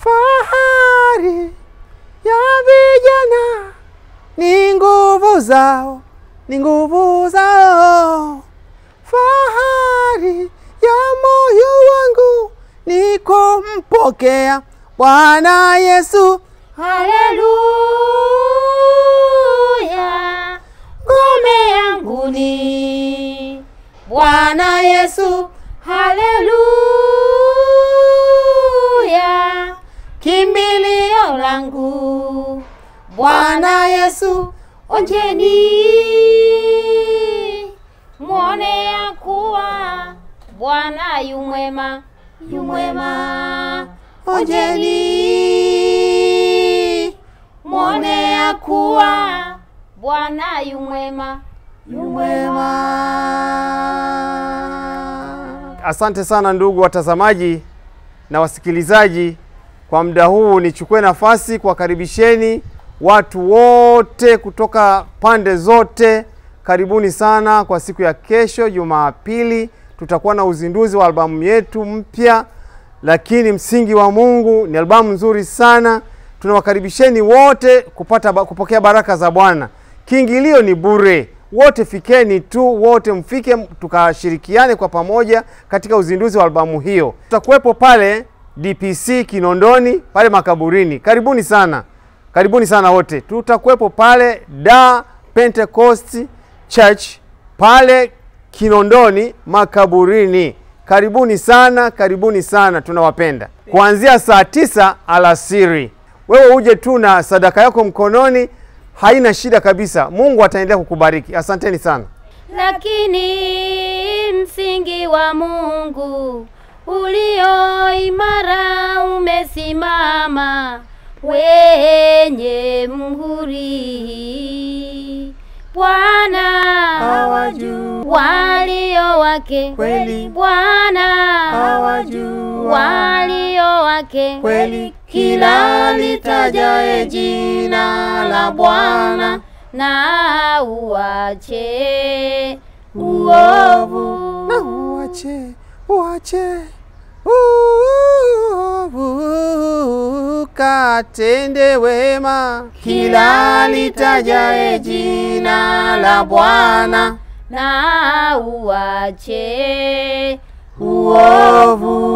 Fahari ya vijana ni nguvu zao, ni nguvu zao. Fahari ya moyo wangu ni kumpokea Bwana Yesu. Haleluya, ngome yangu ni Bwana Yesu. Haleluya, kimbilio langu Bwana Yesu. Onjeni muone ya kuwa Bwana yu mwema, yu mwema. Onjeni muone ya kuwa Bwana yu mwema, yu mwema. Asante sana ndugu watazamaji na wasikilizaji. Kwa muda huu nichukue nafasi kuwakaribisheni watu wote kutoka pande zote. Karibuni sana kwa siku ya kesho Jumapili. Tutakuwa na uzinduzi wa albamu yetu mpya, Lakini Msingi wa Mungu ni albamu nzuri sana. Tunawakaribisheni wote kupokea baraka za Bwana. Kiingilio ni bure. Wote fikeni tu, wote mfike tukashirikiane kwa pamoja katika uzinduzi wa albamu hiyo. Tutakuwepo pale DPC Kinondoni, pale makaburini. Karibuni sana. Karibuni sana wote. Tutakuwepo pale Da Pentecost Church pale Kinondoni makaburini. Karibuni sana, karibuni sana, tunawapenda. Kuanzia saa 9 alasiri. Wewe uje tu na sadaka yako mkononi, haina shida kabisa. Mungu ataendelea kukubariki. Asanteni sana. Lakini msingi wa Mungu ulio imara umesimama, wenye muhuri Bwana hawajua walio wake kweli, Bwana hawajua walio wake kweli. Kila litajaye jina la Bwana na uache uovu, na uache, uache uovu, katende wema. Kila litajaye jina la Bwana na uache uovu.